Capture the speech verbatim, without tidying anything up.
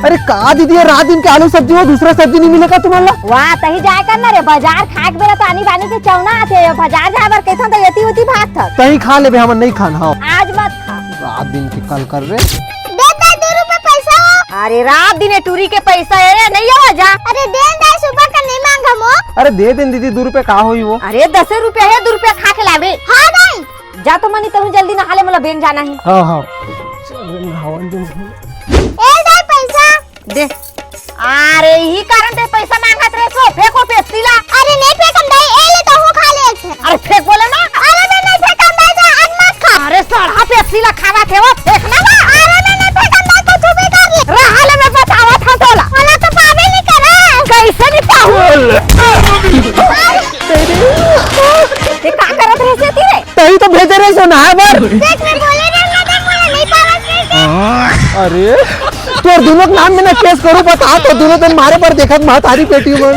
अरे का दीदी, ये रात दिन के आलू सब्जी हो, दूसरा सब्जी नहीं मिलेगा तुम्हारा? वाह, तही जाए कर ना रे, बाजार खाए के बेरा तो आनी बानी के चौना आथे, बाजार जाए बर कहिथन तो एती ओती भागथस। तही खा लेबे, हमन नहीं खान। हाँ, आज मत खा। रात दिन के कल कर रे। दे दे, दो रुपए पैसा हो। अरे रात दिन ए टूरी के पैसा ए रे, नहीं हो जा। अरे दे दे, सुबह का नहीं मांगा मो। अरे दे दे दीदी, दो रुपए का होई वो? अरे दस रुपया है, दो रुपया खा के लाबे। हाँ नहीं। जा तो मनी, तहूँ जल्दी नहा ले, मोला बेंक जाना ही। हाँ, हाँ। चल, नहावन दे। ए दे पैसा। दे। अरे, यही कारण ते पैसा मांगत रहे सो, फेंको पेप्सी ला। अरे, नहीं फेंकम दाई, ए ले तो हो खा ले एक ठे। अरे, फेंक बोले ना। अरे, मैं नहीं फेंकम दाई, जा, आज मत खा। अरे, सड़हा पेप्सी ला खावा थे वो, फेंक ना बा। अरे, मैं नहीं फेंकम दाई, कुछ भी कर ले। रहा ले, मैं बतावा था तोला। वाला तो पावे नहीं करे। कैसे नहीं पाऊ? अरे, ते का करत रहे से रे? तही तो भेजे रहे सो नहाए बर। देख, मैं बोले रहे ना, देख, मोला नहीं पावत रहे से। अरे, तोर दोनों के नाम में ना केस करूँ, बता तो दोनों दिन मारे पर देखत महतारी बेटी मन।